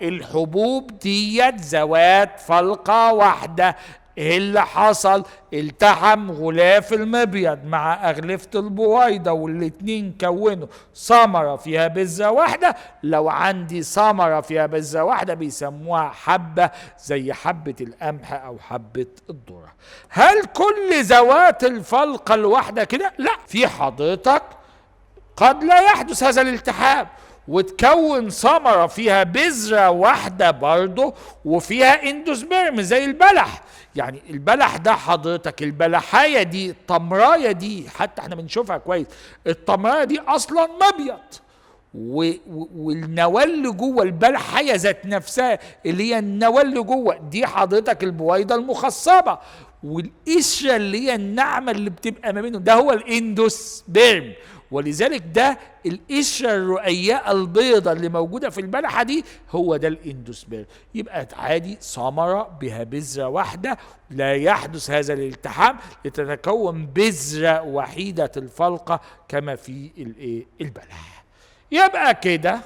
الحبوب ديت ذوات فلقة واحدة. ايه اللي حصل؟ التحم غلاف المبيض مع أغلفة البويضة والاتنين كونوا ثمرة فيها بذرة واحدة. لو عندي ثمرة فيها بذرة واحدة بيسموها حبة، زي حبة القمح أو حبة الذرة. هل كل ذوات الفلقة الواحدة كده؟ لا، في حضرتك قد لا يحدث هذا الالتحام وتكون ثمرة فيها بذرة واحدة برضه وفيها endosperm زي البلح. يعني البلح ده حضرتك، البلحاية دي، التمراية دي، حتى احنا بنشوفها كويس، التمراية دي اصلا مبيض، والنواه اللي جوه البلحية ذات نفسها اللي هي النواة اللي جوه دي حضرتك البويضة المخصبة، والقشرة اللي هي الناعمة اللي بتبقى ما بينهم ده هو ال endosperm. ولذلك ده القشرة الرقيقة البيضة اللي موجودة في البلحة دي هو ده ال endosperm. يبقى عادي ثمرة بها بذرة واحدة، لا يحدث هذا الالتحام لتتكون بذرة وحيدة الفلقة كما في البلح. يبقى كده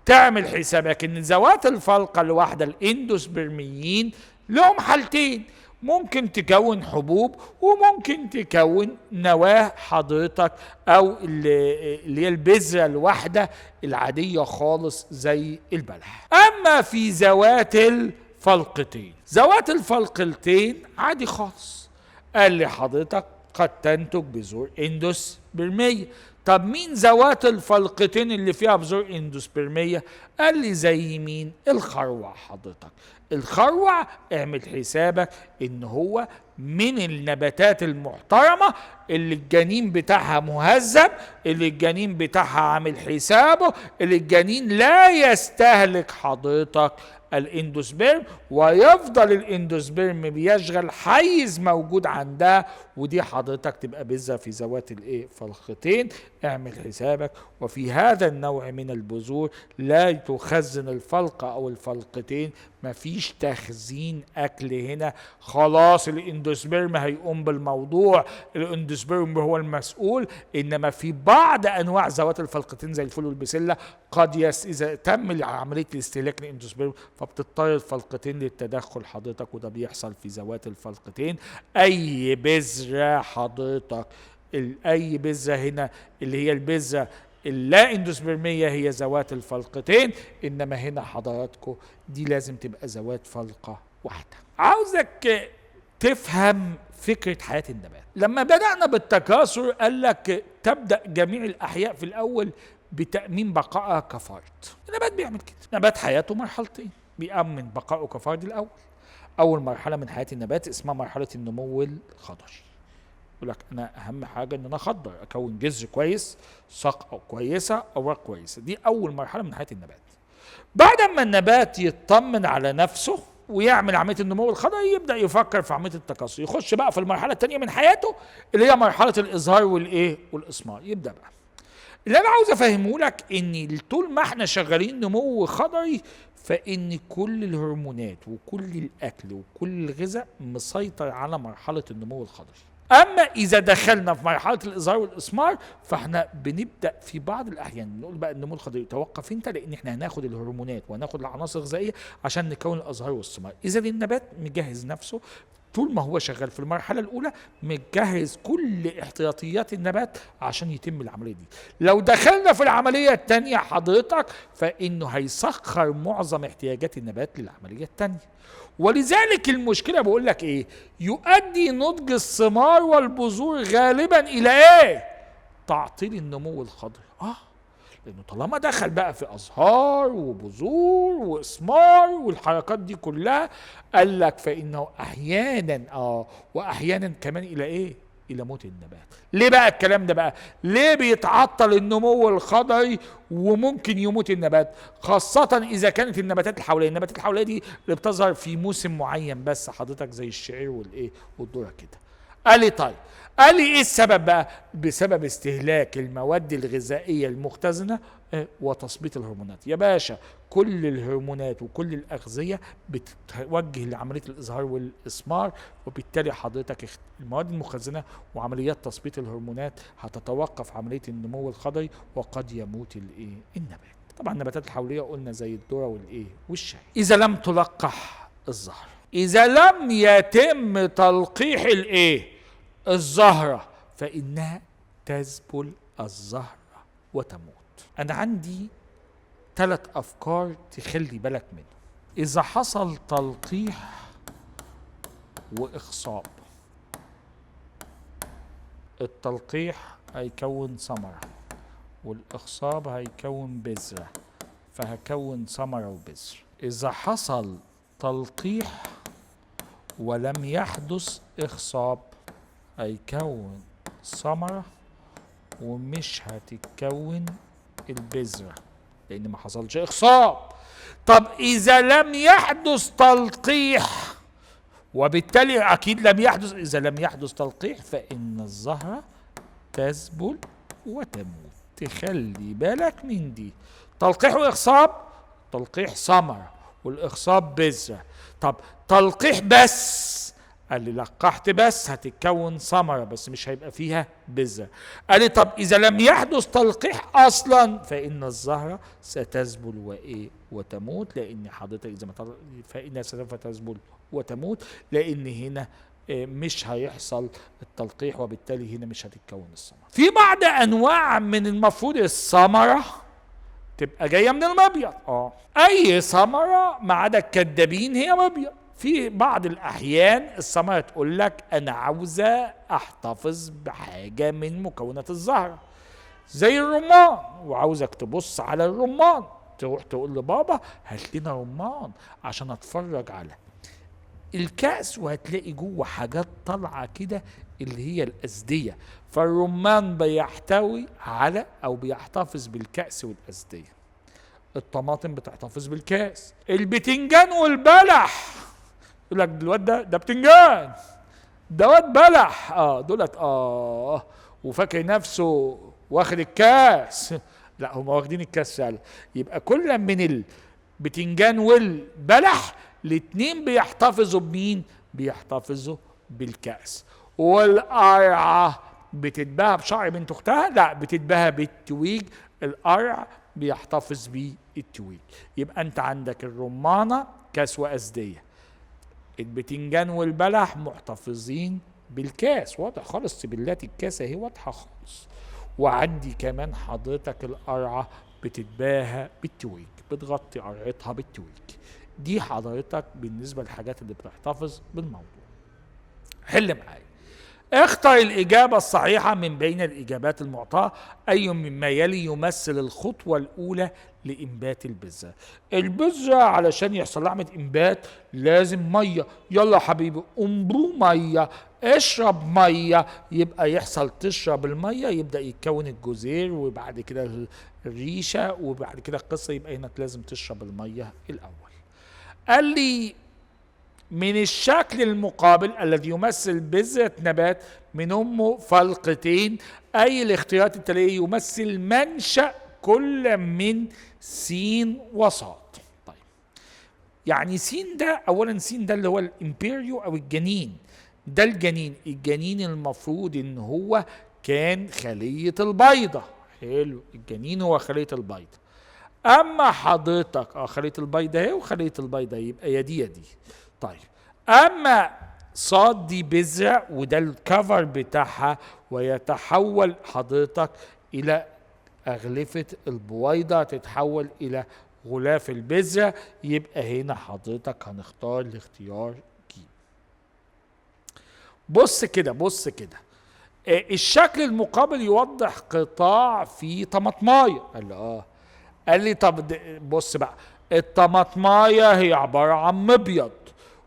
تعمل حسابك ان ذوات الفلقة الواحدة الاندوسبرميين لهم حالتين، ممكن تكون حبوب وممكن تكون نواة حضرتك، او اللي هي البذرة الواحدة العادية خالص زي البلح. اما في ذوات الفلقتين، ذوات الفلقتين عادي خالص، قال لي حضرتك قد تنتج بذور اندوسبرمية. طب مين ذوات الفلقتين اللي فيها بذور اندوسبرمية؟ قال لي زي مين؟ الخروع حضرتك. الخروع اعمل حسابك ان هو من النباتات المحترمة اللي الجنين بتاعها مهذب، اللي الجنين بتاعها عامل حسابه، اللي الجنين لا يستهلك حضرتك ال endosperm، ويفضل ال endosperm بيشغل حيز موجود عندها، ودي حضرتك تبقى بذرة في ذوات الايه؟ فلقتين. اعمل حسابك. وفي هذا النوع من البذور لا تخزن الفلقة او الفلقتين، مفيش تخزين اكل هنا، خلاص ال endosperm هيقوم بالموضوع، ال endosperm هو المسؤول. انما في بعض انواع ذوات الفلقتين زي الفول والبسله قد اذا تم عملية الاستهلاك لل endosperm فبتضطر الفلقتين للتدخل حضرتك، وده بيحصل في ذوات الفلقتين. اي بذرة حضرتك، اي بذرة هنا اللي هي البذرة اللا اندوسبرميه هي ذوات الفلقتين، انما هنا حضراتكم دي لازم تبقى ذوات فلقه واحدة. عاوزك تفهم فكرة حياة النبات. لما بدأنا بالتكاثر قال لك تبدأ جميع الأحياء في الأول بتأمين بقائها كفرد. النبات بيعمل كده، نبات حياته مرحلتين، بيأمن بقائه كفرد الأول. أول مرحلة من حياة النبات اسمها مرحلة النمو الخضري. يقول لك أنا أهم حاجة إن أنا أخضر، أكون جذر كويس، ساق كويسة، أوراق كويسة. دي أول مرحلة من حياة النبات. بعد ما النبات يطمن على نفسه ويعمل عملية النمو الخضري يبدا يفكر في عملية التكاثر، يخش بقى في المرحلة الثانية من حياته اللي هي مرحلة الازهار والايه؟ والاسمار. يبدا بقى اللي انا عاوز افهمه لك ان طول ما احنا شغالين نمو خضري فان كل الهرمونات وكل الاكل وكل الغذاء مسيطر على مرحلة النمو الخضري. اما اذا دخلنا في مرحلة الازهار والاسمار فاحنا بنبدا في بعض الاحيان نقول بقى النمو الخضري توقف انت، لان احنا هناخد الهرمونات وهناخد العناصر الغذائية عشان نكون الازهار والثمار. اذا النبات مجهز نفسه طول ما هو شغال في المرحلة الاولى، مجهز كل احتياطيات النبات عشان يتم العملية دي. لو دخلنا في العملية الثانية حضرتك فانه هيسخر معظم احتياجات النبات للعملية الثانية. ولذلك المشكلة بقول لك ايه؟ يؤدي نضج الثمار والبذور غالبا الى ايه؟ تعطيل النمو الخضري. لانه طالما دخل بقى في ازهار وبذور واسمار والحركات دي كلها، قال لك فانه احيانا واحيانا كمان الى ايه؟ الى موت النبات. ليه بقى الكلام ده بقى؟ ليه بيتعطل النمو الخضري وممكن يموت النبات؟ خاصة اذا كانت النباتات الحولية، النباتات الحولية دي اللي بتظهر في موسم معين بس حضرتك زي الشعير والايه؟ والذرة كده. قال لي طيب، قال لي ايه السبب بقى؟ بسبب استهلاك المواد الغذائية المختزنة وتثبيط الهرمونات. يا باشا كل الهرمونات وكل الأغذية بتوجه لعملية الإزهار والإثمار، وبالتالي حضرتك المواد المخزنة وعمليات تثبيط الهرمونات هتتوقف عملية النمو الخضري وقد يموت الايه؟ النبات. طبعا النباتات الحولية قلنا زي الذرة والايه؟ والشاي. إذا لم تلقح الزهرة، إذا لم يتم تلقيح الايه؟ الزهرة، فإنها تذبل الزهرة وتموت. أنا عندي 3 أفكار تخلي بالك منهم. إذا حصل تلقيح وإخصاب، التلقيح هيكون ثمرة والإخصاب هيكون بذرة، فهكون ثمرة وبذرة. إذا حصل تلقيح ولم يحدث إخصاب هيكون ثمرة ومش هتتكون البذرة لأن ما حصلش إخصاب. طب إذا لم يحدث تلقيح، وبالتالي أكيد لم يحدث، إذا لم يحدث تلقيح فإن الزهرة تذبل وتموت. تخلي بالك من دي. تلقيح وإخصاب، تلقيح ثمرة والإخصاب بذرة. طب تلقيح بس، قال لي لقحت بس هتتكون ثمرة بس مش هيبقى فيها بذرة. قال لي طب إذا لم يحدث تلقيح أصلا فإن الزهرة ستذبل وإيه؟ وتموت، لأن حضرتك إذا ما فإنها سوف تذبل وتموت، لأن هنا مش هيحصل التلقيح وبالتالي هنا مش هتتكون الثمرة. في بعض أنواع من المفروض الثمرة تبقى جاية من المبيض. أي ثمرة ما عدا الكدابين هي مبيض. في بعض الأحيان الثمرة تقول لك أنا عاوزة أحتفظ بحاجة من مكونات الزهرة زي الرمان، وعاوزك تبص على الرمان، تروح تقول لبابا هات لنا رمان عشان أتفرج على الكأس، وهتلاقي جوه حاجات طالعة كده اللي هي الأزدية. فالرمان بيحتوي على أو بيحتفظ بالكأس والأزدية. الطماطم بتحتفظ بالكأس. البتنجان والبلح، يقول لك الواد ده بتنجان، ده واد بلح، دولت وفاكر نفسه واخد الكاس. لا، هم واخدين الكاس فعلا. يبقى كل من البتنجان والبلح الاتنين بيحتفظوا بمين؟ بيحتفظوا بالكأس. والقرعة بتتباهى بشعر بنت اختها؟ لا، بتتباهى بالتويج. القرع بيحتفظ بالتويج. يبقى انت عندك الرمانة كاس وأزدية، البتنجان والبلح محتفظين بالكاس، واضح خالص، سبلات الكاس اهي واضحة خالص. وعندي كمان حضرتك القرعة بتتباهى بالتويج، بتغطي قرعتها بالتويج. دي حضرتك بالنسبة للحاجات اللي بتحتفظ بالموضوع. حل معايا، اختر الإجابة الصحيحة من بين الإجابات المعطاة. أي مما يلي يمثل الخطوة الأولى لإنبات البذرة؟ البذرة علشان يحصل لها عملية إنبات لازم مية. يلا يا حبيبي أنبو مية، اشرب مية، يبقى يحصل تشرب المية يبدأ يتكون الجزير وبعد كده الريشة وبعد كده القصة. يبقى هنا لازم تشرب المية الأول. قال لي من الشكل المقابل الذي يمثل بذرة نبات من أمه فلقتين، أي الاختيارات التالية يمثل منشأ كل من س وصاد. طيب يعني س ده أولا، س ده اللي هو ال embryo أو الجنين، ده الجنين، الجنين المفروض إن هو كان خلية البيضة. حلو، الجنين هو خلية البيضة. أما حضرتك خلية البيضة اهي وخلية البيضة، يبقى يا دي يا دي. طيب أما صاد دي بذرة وده ال cover بتاعها، ويتحول حضرتك إلى أغلفة البويضة، تتحول إلى غلاف البذرة. يبقى هنا حضرتك هنختار الاختيار ج. بص كده، بص كده، الشكل المقابل يوضح قطاع فيه طماطماية. قال لي قال لي طب بص بقى، الطماطماية هي عبارة عن مبيض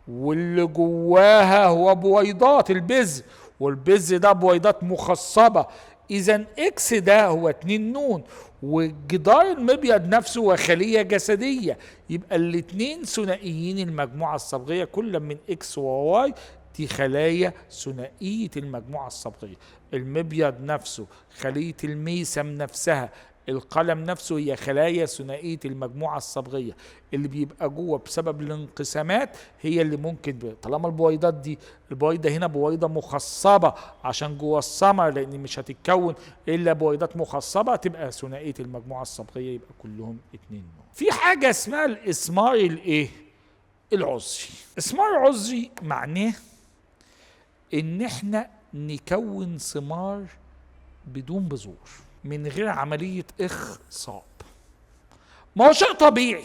واللي جواها هو بويضات البذر، والبذر ده بويضات مخصبة. إذا X ده هو 2 نون، والجدار المبيض نفسه هو خلية جسدية. يبقى الاتنين ثنائيين المجموعة الصبغية، كل من X و Y دي خلايا ثنائية المجموعة الصبغية. المبيض نفسه، خلية الميسم نفسها، القلم نفسه هي خلايا ثنائية المجموعة الصبغية اللي بيبقى جوه بسبب الانقسامات، هي اللي ممكن طالما البويضات دي، البويضة هنا بويضة مخصبة عشان جوه الثمر، لأن مش هتتكون إلا بويضات مخصبة، تبقى ثنائية المجموعة الصبغية، يبقى كلهم 2 نوع. في حاجة اسمها الإثمار الإيه؟ العذري. إثمار عذري معناه إن إحنا نكون ثمار بدون بذور، من غير عملية إخصاب. ما هو شيء طبيعي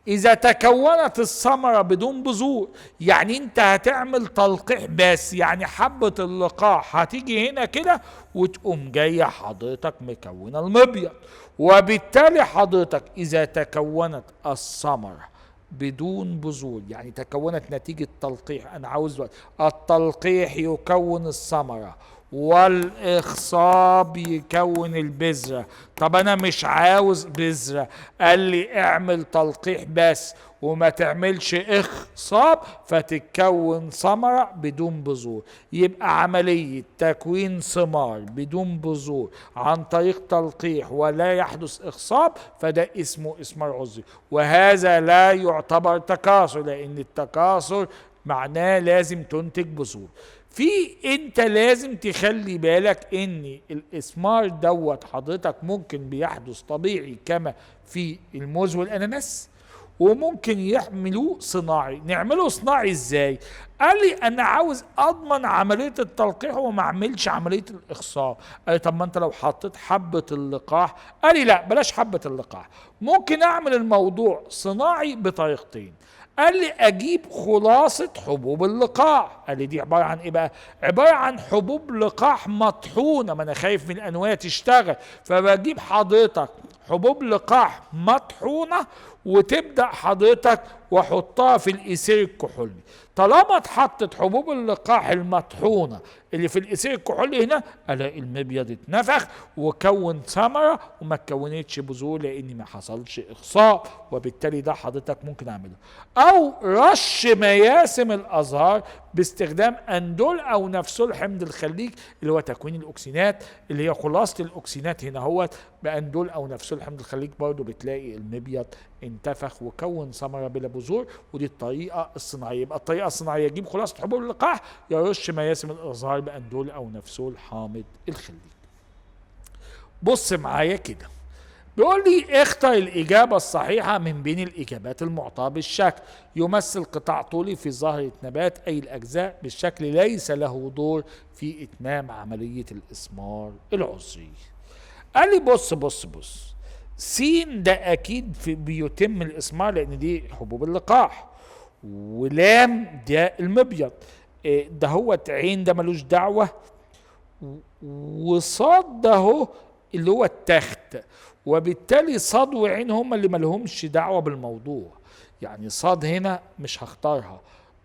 إذا تكونت الثمرة بدون بذور، يعني أنت هتعمل تلقيح بس، يعني حبة اللقاح هتيجي هنا كده وتقوم جاية حضرتك مكونة المبيض، وبالتالي حضرتك إذا تكونت الثمرة بدون بذور، يعني تكونت نتيجة تلقيح، أنا عاوز التلقيح يكون الثمرة والإخصاب يكون البذرة. طب أنا مش عاوز بذرة، قال لي اعمل تلقيح بس وما تعملش إخصاب فتتكون ثمرة بدون بذور. يبقى عملية تكوين ثمار بدون بذور عن طريق تلقيح ولا يحدث إخصاب، فده اسمه إثمار عذري، وهذا لا يعتبر تكاثر، لأن التكاثر معناه لازم تنتج بذور. في انت لازم تخلي بالك ان الاسمار دوت حضرتك ممكن بيحدث طبيعي كما في الموز والاناناس، وممكن يحملوه صناعي. نعمله صناعي ازاي؟ قال لي انا عاوز اضمن عملية التلقيح وما اعملش عملية الاخصاب. قال لي طب ما انت لو حطيت حبه اللقاح. قال لي لا بلاش حبه اللقاح، ممكن اعمل الموضوع صناعي بطريقتين. قال لي اجيب خلاصة حبوب اللقاح. قال لي دي عبارة عن ايه بقى؟ عبارة عن حبوب لقاح مطحونة، ما انا خايف من الانواع تشتغل، فبجيب حضرتك حبوب لقاح مطحونة وتبدأ حضرتك واحطها في الإيثير الكحولي. طالما اتحطت حبوب اللقاح المطحونة اللي في الإيثير الكحولي هنا، الاقي المبيض اتنفخ وكون ثمرة وما اتكونتش بذور لان ما حصلش إخصاب، وبالتالي ده حضرتك ممكن اعمله. او رش مياسم الازهار باستخدام اندول او نفسول حمض الخليك اللي هو تكوين الاوكسينات، اللي هي خلاصة الاوكسينات هنا اهوت باندول او نفسول حمض الخليك، برضه بتلاقي المبيض انتفخ وكون ثمرة بلا بذور. ودي الطريقة الصناعية. يبقى الطريقة الصناعية يجيب خلاصة حبوب اللقاح، يرش مياسم الأزهار بأندول أو نفسول حامض الخليك. بص معايا كده، بيقول لي اختر الإجابة الصحيحة من بين الإجابات المعطاة بالشكل. يمثل قطاع طولي في زهرة نبات، أي الأجزاء بالشكل ليس له دور في إتمام عملية الإثمار العذري. قال لي بص بص بص، سين ده أكيد في بيتم الإثمار لأن دي حبوب اللقاح، ولام ده المبيض، ده هو عين ده ملوش دعوة، وصاد ده هو اللي هو التخت، وبالتالي صاد وعين هما اللي ملهمش دعوة بالموضوع. يعني صاد هنا مش هختارها،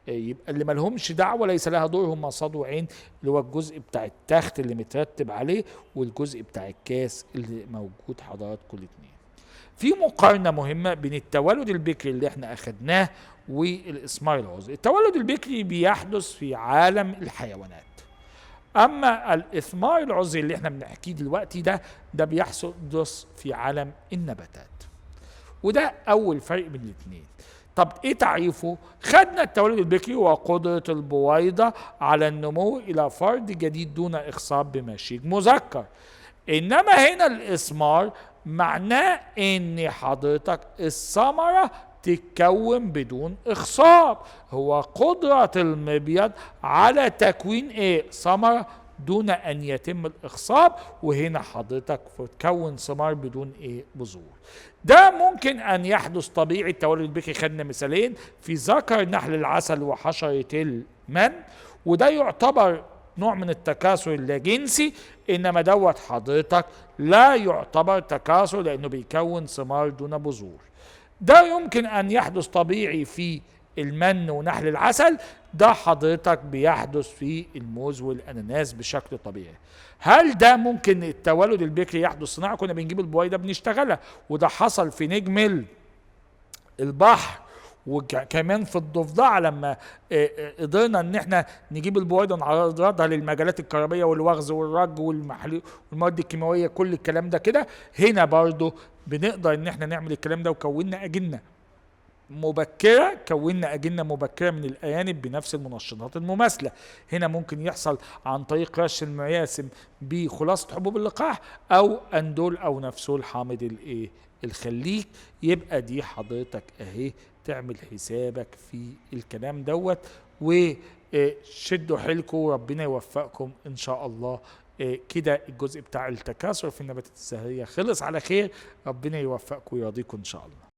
يبقى اللي ملهمش دعوة ليس لها دور هما صاد وعين، اللي هو الجزء بتاع التخت اللي مترتب عليه والجزء بتاع الكاس اللي موجود حضراتكم الاتنين. في مقارنة مهمة بين التولد البكري اللي احنا اخدناه والإثمار العذري. التولد البكري بيحدث في عالم الحيوانات، اما الإثمار العذري اللي احنا بنحكيه دلوقتي ده بيحدث في عالم النباتات، وده اول فرق بين الاثنين. طب ايه تعريفه؟ خدنا التولد البكري وقدرة البويضة على النمو الى فرد جديد دون اخصاب بمشيج مذكر. انما هنا الإثمار معناه ان حضرتك الثمرة تتكون بدون اخصاب، هو قدرة المبيض على تكوين ايه؟ ثمرة دون ان يتم الاخصاب، وهنا حضرتك تكون ثمار بدون ايه؟ بذور. ده ممكن ان يحدث طبيعي. التولد البكري خدنا مثالين في ذكر نحل العسل وحشرة المن، وده يعتبر نوع من التكاثر اللاجنسي، انما دوت حضرتك لا يعتبر تكاثر لانه بيكون ثمار دون بذور. ده يمكن ان يحدث طبيعي في المن ونحل العسل، ده حضرتك بيحدث في الموز والاناناس بشكل طبيعي. هل ده ممكن التولد البكري يحدث صناعي؟ كنا بنجيب البويضة بنشتغلها، وده حصل في نجم البحر وكمان في الضفدع لما قدرنا ان احنا نجيب البويضة ونعرضها للمجالات الكهربيه والوغز والرج والمواد الكيماوية، كل الكلام ده كده هنا برضو بنقدر ان احنا نعمل الكلام ده. وكونا اجنه مبكرة، كونا اجنه مبكرة من الارانب بنفس المنشطات المماثلة. هنا ممكن يحصل عن طريق رش المياسم بخلاصه حبوب اللقاح او اندول او نفسول حامض الايه الخليك. يبقى دي حضرتك اهي تعمل حسابك في الكلام دوت، وشدوا حيلكم وربنا يوفقكم ان شاء الله. كده الجزء بتاع التكاثر في النباتات الزهريه خلص على خير، ربنا يوفقكم ويرضيكم ان شاء الله.